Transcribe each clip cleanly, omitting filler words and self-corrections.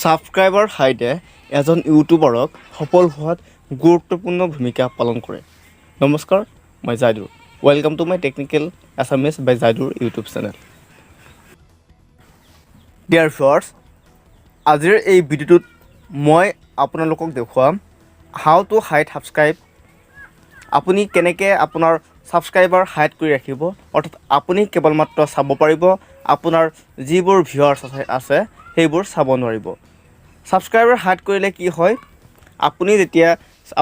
Subscriber হাইটে এজন ইউটিউবাৰক সফল হোৱাত গুৰুত্বপূৰ্ণ ভূমিকা পালন কৰে। নমস্কাৰ, মই Zaidur. Welcome to my Technical Assamese by Zaidur YouTube channel. Dear viewers, আজিৰ এই ভিডিঅ'টোত মই আপোনালোকক দেখুৱাম how to hide subscribe. আপুনি কেনেকৈ আপোনাৰ ছাবস্ক্ৰাইবাৰ হাইড কৰি ৰাখিব, অৰ্থাৎ আপুনি কেৱল মাত্ৰ চাব পাৰিব, আপোনাৰ যিবোৰ ভিউৱাৰ্ছ আছে সেইবোৰ চাব নোৱাৰিব। ছাবস্ক্ৰাইবাৰ হাইড কৰিলে কি হয়? আপুনি যেতিয়া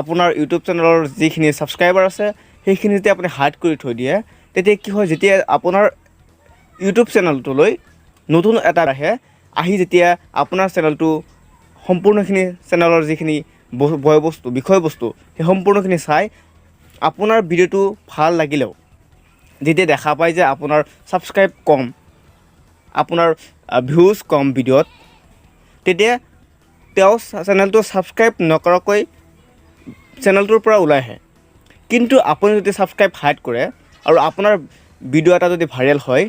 আপোনাৰ ইউটিউব চেনেলৰ যিখিনি ছাবস্ক্ৰাইবাৰ আছে, সেইখিনি যেতিয়া আপুনি হাইড কৰি থৈ দিয়ে, তেতিয়া কি হয়? যেতিয়া আপোনাৰ ইউটিউব চেনেলটোলৈ নতুন এটা আহে, আহি যেতিয়া আপোনাৰ চেনেলটো সম্পূৰ্ণখিনি চেনেলৰ যিখিনি বয়বস্তু, বিষয়বস্তু, সেই সম্পূৰ্ণখিনি চাই আপোনাৰ ভিডিঅ'টো ভাল লাগিলেও যেতিয়া দেখা পায় যে আপোনাৰ ছাবস্ক্ৰাইব কম, আপোনাৰ ভিউজ কম ভিডিঅ'ত, তেতিয়া তেওঁ চেনেলটো ছাবস্ক্ৰাইব নকৰাকৈ চেনেলটোৰ পৰা ওলাই আহে। কিন্তু আপুনি যদি ছাবস্ক্ৰাইব হাইড কৰে আৰু আপোনাৰ ভিডিঅ' এটা যদি ভাইৰেল হয়,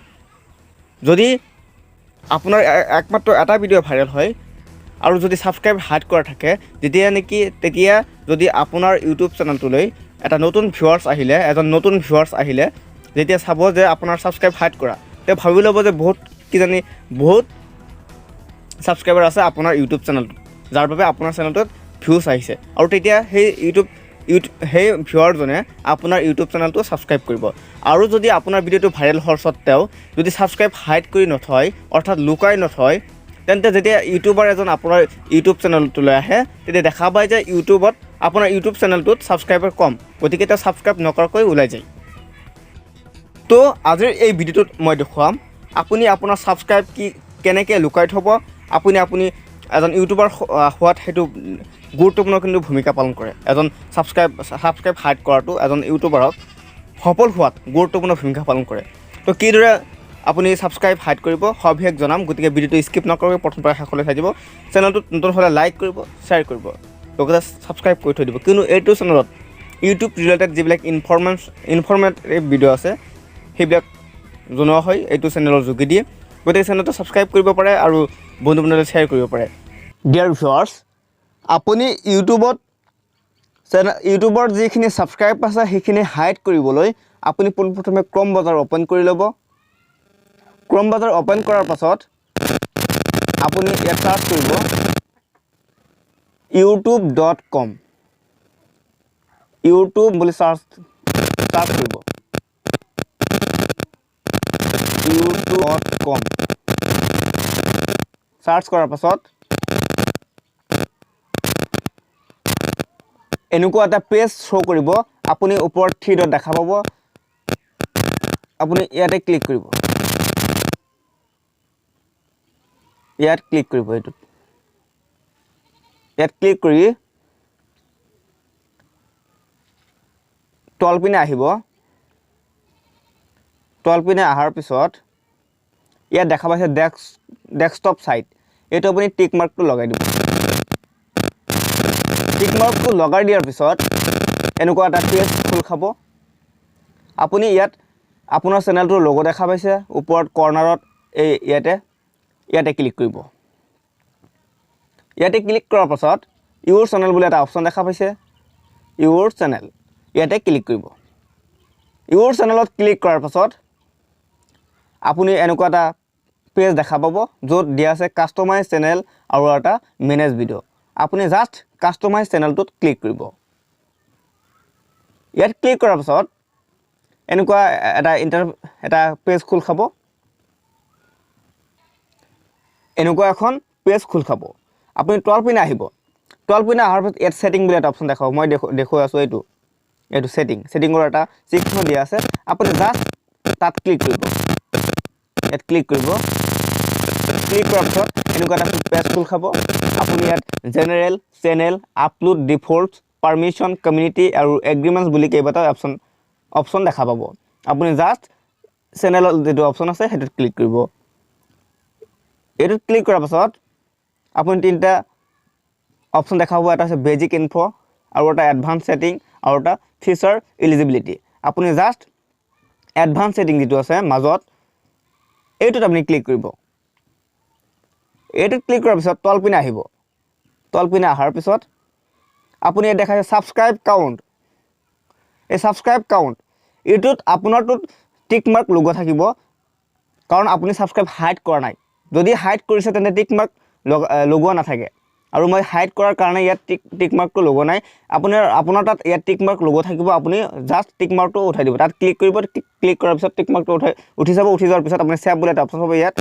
যদি আপোনাৰ একমাত্ৰ এটা ভিডিঅ' ভাইৰেল হয় আৰু যদি ছাবস্ক্ৰাইব হাইড কৰা থাকে, যেতিয়া নেকি তেতিয়া যদি আপোনাৰ ইউটিউব চেনেলটোলৈ এটা নতুন ভিউৱাৰ্ছ আহিলে, এজন নতুন ভিউৱাৰ্ছ আহিলে যেতিয়া চাব যে আপোনাৰ ছাবস্ক্ৰাইব হাইড কৰা, তেওঁ ভাবি ল'ব যে বহুত কিজানি বহুত ছাবস্ক্ৰাইবাৰ আছে আপোনাৰ ইউটিউব চেনেলটোত, যাৰ বাবে আপোনাৰ চেনেলটোত ভিউজ আহিছে। আৰু তেতিয়া সেই ইউটিউব ইউটিউব সেই ভিউৱাৰজনে আপোনাৰ ইউটিউব চেনেলটো ছাবস্ক্ৰাইব কৰিব। আৰু যদি আপোনাৰ ভিডিঅ'টো ভাইৰেল হোৱাৰ স্বত্তেও যদি ছাবস্ক্ৰাইব হাইড কৰি নথয়, অৰ্থাৎ লুকাই নথয়, তেন্তে যেতিয়া ইউটিউবাৰ এজন আপোনাৰ ইউটিউব চেনেলটোলৈ আহে, তেতিয়া দেখা পায় যে ইউটিউবত আপোনাৰ ইউটিউব চেনেলটোত ছাবস্ক্ৰাইবাৰ কম, গতিকে তেওঁ ছাবস্ক্ৰাইব নকৰাকৈ ওলাই যায়। তো আজিৰ এই ভিডিঅ'টোত মই দেখুৱাম আপুনি আপোনাৰ ছাবস্ক্ৰাইব কি কেনেকৈ লুকাই থ'ব। আপুনি আপুনি এজন ইউটিউবাৰ হোৱাত সেইটো গুৰুত্বপূৰ্ণ কিন্তু ভূমিকা পালন কৰে। এজন ছাবস্ক্ৰাইব ছাবস্ক্ৰাইব হাইড কৰাটো এজন ইউটিউবাৰক সফল হোৱাত গুৰুত্বপূৰ্ণ ভূমিকা পালন কৰে। তো কিদৰে আপুনি ছাবস্ক্ৰাইব হাইড কৰিব, সবিশেষ জনাম। গতিকে ভিডিঅ'টো স্কিপ নকৰাকৈ প্ৰথম পৰা শেষলৈ চাই দিব। চেনেলটোত নতুন হ'লে লাইক কৰিব, শ্বেয়াৰ কৰিব, লগতে ছাবস্ক্ৰাইব কৰি থৈ দিব, কিয়নো এইটো চেনেলত ইউটিউব ৰিলেটেড যিবিলাক ইনফৰ্মেটিভ ভিডিঅ' আছে, সেইবিলাক জনোৱা হয় এইটো চেনেলৰ যোগেদি। গতিকে চেনেলটো ছাবস্ক্ৰাইব কৰিব পাৰে আৰু বন্ধু বান্ধৱীলৈ শ্বেয়াৰ কৰিব পাৰে। ডিয়াৰ ভিউৱাৰ্ছ, আপুনি ইউটিউবত চেনেল ইউটিউবৰ যিখিনি ছাবস্ক্ৰাইব আছে, সেইখিনি হাইড কৰিবলৈ আপুনি পোনপ্ৰথমে ক্ৰম ব্ৰাউজাৰ অ'পেন কৰি ল'ব। ক্ৰম ব্ৰাউজাৰ অ'পেন কৰাৰ পাছত আপুনি ইয়াত চাৰ্চ কৰিব youtube.com। YouTube বুলি চাৰ্চ চাৰ্চ কৰিব। youtube.com search কৰাৰ পাছত এনেকুৱা এটা পেজ শ্ব' কৰিব। আপুনি ওপৰত থ্ৰী ডট দেখা পাব, আপুনি ইয়াতে ক্লিক কৰিব। ইয়াত ক্লিক কৰিব এইটোত। ইয়াত ক্লিক কৰি তলপিনে আহিব। তলপিনে অহাৰ পিছত ইয়াত দেখা পাইছে ডেস্কটপ ছাইট, এইটো আপুনি টিক মাৰ্কটো লগাই দিব। টিক মাৰ্কটো লগাই দিয়াৰ পিছত এনেকুৱা এটা পেজ খোল খাব। আপুনি ইয়াত আপোনাৰ চেনেলটোৰ লগো দেখা পাইছে ওপৰত কৰ্ণাৰত, এই ইয়াতে ইয়াতে ক্লিক কৰিব। ইয়াতে ক্লিক কৰাৰ পাছত ইউৰ চেনেল বুলি এটা অপশ্যন দেখা পাইছে, ইউৰ চেনেল, ইয়াতে ক্লিক কৰিব। ইউৰ চেনেলত ক্লিক কৰাৰ পাছত আপুনি এনেকুৱা এটা পেজ দেখা পাব, য'ত দিয়া আছে কাষ্টমাইজ চেনেল আৰু এটা মেনেজ ভিডিঅ'। আপুনি জাষ্ট কাষ্টমাইজ চেনেলটোত ক্লিক কৰিব। ইয়াত ক্লিক কৰাৰ পাছত এনেকুৱা এটা পেজ খোল খাব। এনেকুৱা এখন পেজ খোল খাব। আপুনি তল পিনে আহিব। তল পিনে অহাৰ পাছত ইয়াত ছেটিং বুলি এটা অপশ্যন দেখাব। মই দেখুৱাই আছোঁ, এইটো ছেটিঙৰ এটা চিহ্ন দিয়া আছে। আপুনি জাষ্ট তাত ক্লিক কৰিব। ইয়াত ক্লিক কৰিব। ক্লিক কৰাৰ পিছত এনেকুৱা এটা পেজ খোল খাব। আপুনি ইয়াত general, channel, upload default, permission, community আৰু এগ্ৰিমেণ্টছ বুলি কেইবাটাও অপশ্যন দেখা পাব। আপুনি জাষ্ট চেনেলত যিটো অপশ্যন আছে, সেইটোত ক্লিক কৰিব। এইটোত ক্লিক কৰাৰ পাছত আপুনি তিনিটা অপশ্যন দেখা পাব। এটা হৈছে বেজিক ইনফ', আৰু এটা এডভান্স ছেটিং, আৰু এটা ফিচাৰ ইলিজিবিলিটি। আপুনি জাষ্ট এডভান্স ছেটিং যিটো আছে মাজত, এইটোত আপুনি ক্লিক কৰিব। এইটোত ক্লিক কৰাৰ পিছত তলপিনে আহিব। তলপিনে অহাৰ পিছত আপুনি ইয়াত দেখাইছে ছাবস্ক্ৰাইব কাউণ্ট। এই ছাবস্ক্ৰাইব কাউণ্ট এইটোত আপোনাৰটোত টিক মাৰ্ক লগোৱা থাকিব, কাৰণ আপুনি ছাবস্ক্ৰাইব হাইড কৰা নাই। যদি হাইড কৰিছে, তেন্তে টিক মাৰ্ক লগোৱা নাথাকে। আৰু মই হাইড কৰাৰ কাৰণে ইয়াত টিক মাৰ্কটো লগোৱা নাই। আপোনাৰ তাত ইয়াত টিক মাৰ্ক লগোৱা থাকিব। আপুনি জাষ্ট টিক মাৰ্কটো উঠাই দিব। তাত ক্লিক কৰিব। ক্লিক কৰাৰ পিছত টিক মাৰ্কটো উঠি যাব। উঠি যোৱাৰ পিছত আপুনি ছেভ বুলি এটা অপশ্যন পাব ইয়াত।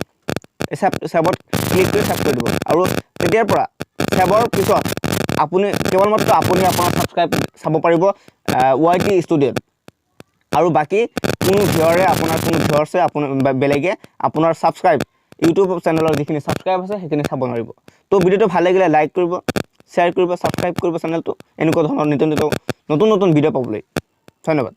ছেভত ক্লিক কৰি ছেভ কৰি দিব। আৰু তেতিয়াৰ পৰা ছেভৰ পিছত আপুনি কেৱল মাত্ৰ আপুনি আপোনাৰ ছাবস্ক্ৰাইব চাব পাৰিব ৱাই টি ষ্টুডিঅ'ত। আৰু বাকী কোনো ভিউৱাৰে, আপোনাৰ কোনো ভিউৱাৰ্ছে, আপোনাৰ বা বেলেগে আপোনাৰ ছাবস্ক্ৰাইব, ইউটিউব চেনেলৰ যিখিনি ছাবস্ক্ৰাইব আছে, সেইখিনি চাব নোৱাৰিব। তো ভিডিঅ'টো ভাল লাগিলে লাইক কৰিব, শ্বেয়াৰ কৰিব, ছাবস্ক্ৰাইব কৰিব চেনেলটো, এনেকুৱা ধৰণৰ নিত্য নতুন নতুন ভিডিঅ' পাবলৈ। ধন্যবাদ।